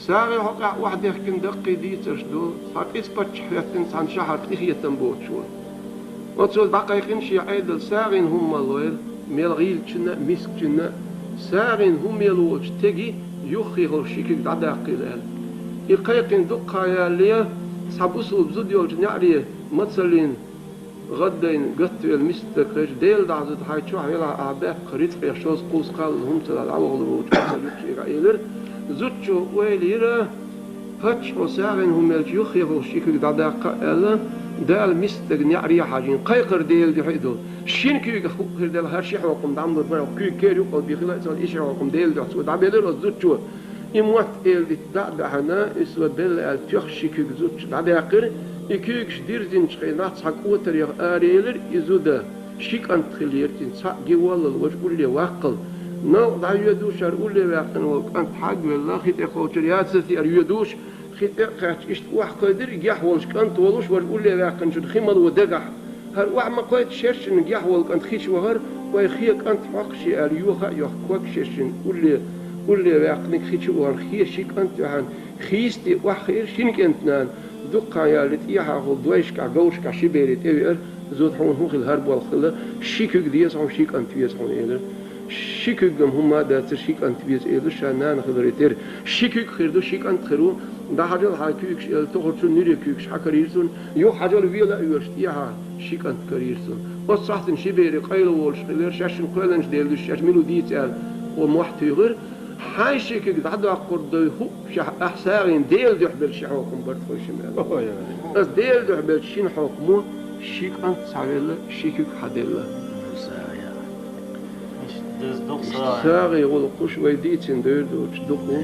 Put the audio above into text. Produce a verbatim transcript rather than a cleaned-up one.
СагӀи хьокъехь охьадехкина даккхий дийцарш ду, цхьа кӀиз паччахь хӀоьттина цхьана шахьар тӀехетам боцуш ву. Оцо дӀакхайкхина шен Ӏедал: сагӀина хӀума ма лойла, мел гӀийлачунна а, мискачунна а, сагӀина хӀума мел волчу теги юххехула ши куьг дӀадаккхийла аьлла. И кхайкхина дуккха ялале, цхьа бусулба зуда йолчу неӀаре мацаллина гӀаддайна гатвелла миска стаг хезча, Делан дуьхьа, зуда, хьайн чохь велахь, ахь баьккхина рицкъех шозза-кхузза кхаллал хӀума ца лахь, дӀавахалур волчу Ӏесалла юккъе гӀайгӀа элира. Зудчо ойла йира, паччахьо сагӀина хӀума мелча юххехула ши куьг дӀадаккха аьлла, Дала миска стаг неӀаре хьажийна, кхайкхар Делан дуьхьа а ду. Шина куьйгах хӀуъа хир делахь, хӀара ши хьокхам дӀа ма лур бара, куьйга кер юккъал бен хила а ца хилла, и ши хьокхам Делан дуьхьа цо дӀабелира оцу зудчо. И мотт эладита дӀа а баьхьана, и со белла аьлла, тоьхна ши куьг зудчо дӀадаьккхира. И куьйгаш дирзинчу хенахь цхьа кӀотарех араелира и зуда. Ши кӀант хиллера цуьнан, цхьаъ гин воллал, важа улле ваккхал. Новкъа дӀайоьдуш хӀара улле ваьккхина волу кӀант хьагвелла, хи тӀе кхочур яцара теара йоьдуш, хи тӀе а кхаьчча, иштта охьакхайдира, гехь волуш кӀант волуш, важа улле ваьккхинчун хи мало дагахь. ХӀара охьа ма кхойта шершина гехь волу кӀант хи чу вахара, вай хе кӀант хьокхуш ю аьлла, йоха а йохка, ког шершина улле, улле ваьккхинарг хи чу а вахана, хе ши кӀант а ваьхьана, хийца тӀе охьахиира шина кӀентан нана, дуккха ялале тӀехьахула дойшкахь, говрашкахь ши бере тӀевеара, зуда, хьуна хӀун хилла, хӀара болх хилла, ши куьг деза хьуна, ши кӀант веза хьуна, элира. Ши куьггам хӀумма а дацара, ши кӀант веза, элира ша нана хиларе терра. Ши куьг хир ду, ши кӀант хир ву, дӀахьажал хьайн куьйгаш, элла, тохарчун нуьре куьйгаш хьакарийра цунна, юхахьажал вела а воьлуш, тӀехьа ши кӀант карийра цунна. Оцу сахьтана ши бере къайла волуш хилира, шаьшшинна кхоьллинчу Делан дуьхьа шаьш мила ву дийца аьлла, оха мохь туьйхира. Хьайн ши куьг дӀадоккхур дуй хӀуъа шаьш ахь сагӀина Делан дуьхьа белча ши хьокхам бара тхойшимма аьлла. Ой, ой, ой. Ас Делан дуьхьа белча шина хьокхамо ши кӀант схьавелла, ши куьг хьаделла. Деза дукха сагӀина. СагӀина гӀуллакхаш вай дийцина дойр доцуш дукха ву.